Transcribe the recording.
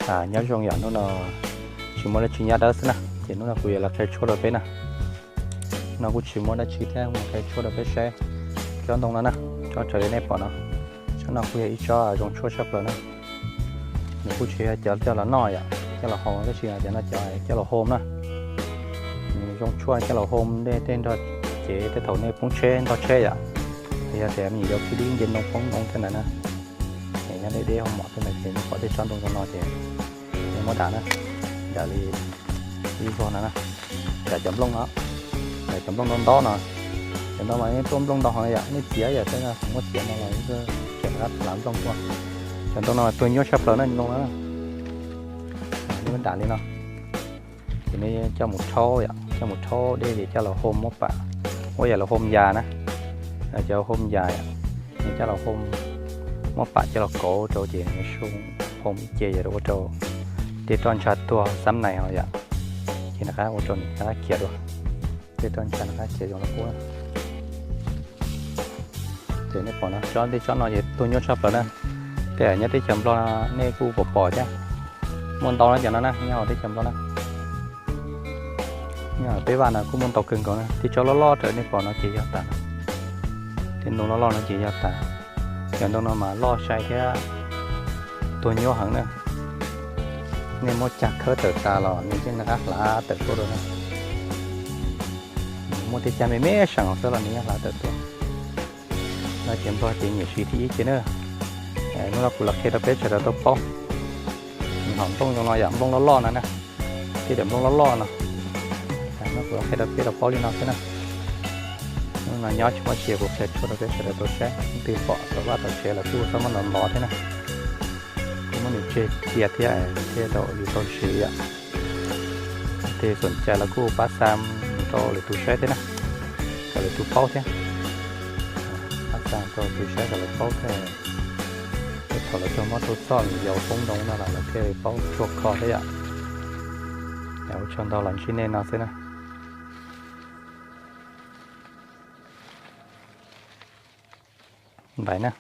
Nyob zoo yom, hnub no tsis muaj dab tsi, nyab dawb xwb na, ces hnub no kuv yuav los qhia tshuaj rau peb na. No kuj tsis muaj dab tsi thiab, mus qhia tshuaj rau peb saib. Tsob ntoo no na, tsob raws li nej pom no, tsob no kuj yog ib tsob zoo tshuaj tshaj plaws na. Nws kuj tsis yog cov coj los noj yom, coj los haus, tab sis cov no cov coj los hom na. Nws zoo tshuaj coj los hom dej tej nrog cev tej thaum nej poob tsheb ntog tsheb yom, yog tias me nyuam yaus khi dib nce ntoo poob ntoo tej ntawd na, es nyob deb deb hauv mom tej ntawd ces nej pom tej tsob ntoo zoo no ces nej muab dam na, dam li ib vuag no na, dam cov nplooj no, dam cov nplooj ntau ntau no. Cov ntoo mas nej tuaj nplooj ntau heev yom, nej txiav yom, tej no kuv muab txiav no los tseem rov qab hlav nplooj tuaj. Cov ntoo no tuag nyuaj tshaj plaws na, ntoo no. Nej muab dam li no, ces nej coj mus rhaub yom, coj mus rhaub dej ces coj los hom muab pam, ua yam los hom yas na, coj hom yas yom, nej coj los hom, muab pam coj los kauv rau ces nws su hom ib ce yom, ua rau tej roj ntsha tuag xab nais os yom, ces nws rov qab ua rau nws rov qab khiav dua, tej roj ntsha rov qab khiav zoo li qub. Ces nej pom no, tsob tej tsob no ces tuag nyuaj tshaj plaws na. Tej nyob teb chaws Nplog nej kuj pom pom thiab, muaj ntau na cov no na, nyob hauv teb chaws Nplog na. Nyob peb vaj no kuj muaj ntau kawg nkaus na. Tej tsob loj loj raws nej pom no ces yog tas, tej ntoo loj loj no ces yog tas. Cov ntoo no mas loj sai thiab tuag nyuaj heev na. Nej muab cag khawb tawm tas los nws yeej rov qab hlav tawm tuaj dua na. Muaj tej cag me me seem xwb los nws yeej hlav tawm tuaj. No ces Nplog ces nyiam siv thib ib ces na. Hnub no kuv los qhia rau peb sawv daws tau paub. Nws hom nplooj zoo no yom, nplooj loj loj no na, tej daim nplooj loj loj no. No kuv los qhia rau peb tau paub li no xwb na. Hnub no nyob tsis muaj tsiaj, kuv qhia tshuaj rau peb sawv daws tau saib, leej twg pom tom vaj tom tsev los kuj txhob muab ntov ntov thiab na. Kuv muab nws tseg cia thiab thiaj tau yus tau siv yom. Tej xom cai los kuj pab xa mus rau lwm tus saib thiab na, kom lwm tus paub thiab. Pab xa rau tus saib kom lawv paub thiab. Tej thaum lawv tuaj mob tuaj txog yus yaus poob ntoo no los lawv thiaj paub tshuaj kho thiab yom. Ua tsaug ntau, los ntsib nej no xwb na. Ntais na.